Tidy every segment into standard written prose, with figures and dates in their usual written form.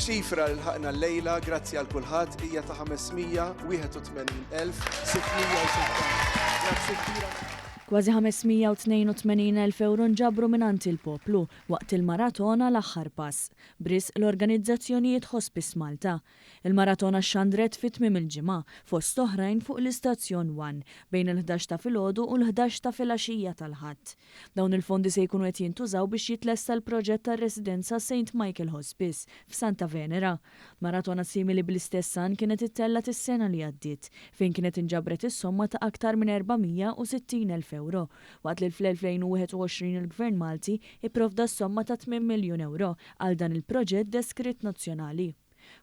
Iċ-ċifra li lħaqna llejla, grazzi għal kulħadd, hija ta' 581,616. Grazzi kbira. Kważi 582,000 ewro nġabru mingħand il-poplu waqt il-maratona L-Aħħar Pass, b'risq l-organizzazzjonijiet Hospice Malta. Il-maratona xxandret fi tmiem il-ġimgħa, fost oħrajn fuq l-istazzjon One, bejn il-ħdax ta' filgħodu u l-ħdax ta' filgħaxija tal-Ħadd. Dawn il-fondi se jkunu qed jintużaw biex jitlesta l-proġett tar-residenza Saint Michael Hospice f'Santa Venera. Maratona simili bl-istess għan kienet ittellgħet is-sena li għaddiet, fejn kienet inġabret is-somma ta' aktar minn 460,000 ewro, waqt li fl-2021 il-Gvern Malti ipprovda s-somma ta' tmien miljun ewro għal dan il-proġett deskritt nazzjonali.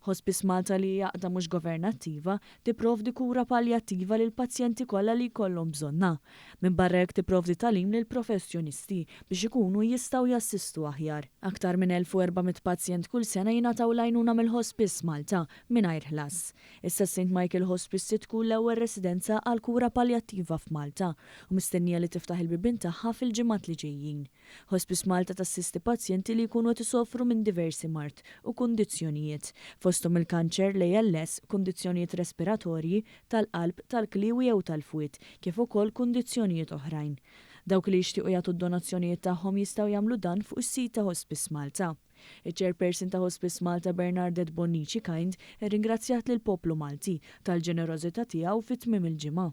Hospice Malta li hi għaqda mhux governattiva, tipprovdi kura palljattiva lill-pazjenti kollha li jkollhom bżonnha. Minbarra hekk tipprovdi tagħlim lill-professjonisti biex ikunu jistgħu jassistu aħjar. Aktar minn 1,400 pazjent kull sena jingħataw l-għajnuna mill-Hospice Malta mingħajr ħlas. Issa s-Saint Michael Hospice se tkun l-ewwel residenza għall-kura palljattiva f'Malta u mistennija li tiftaħ il-bibien tagħha fil-ġimgħat li ġejjin. Hospice Malta tassisti pazjenti li jkunu qed isofru minn diversi mard u kundizzjonijiet, fosthom il-kanċer, l-ALS, kundizzjonijiet respiratorji, tal-qalb, tal-kliewi jew tal-fwied, kif ukoll kundizzjonijiet oħrajn. Dawk li jixtiequ jagħtu d-donazzjonijiet tagħhom jistgħu jagħmlu dan fuq is-sit ta' Hospice Malta. Iċ-Chairperson ta' Hospice Malta Bernardette Bonnici Kind irringrazzjat lill-poplu Malti tal-ġenerożità tiegħu fi tmiem il-ġimgħa.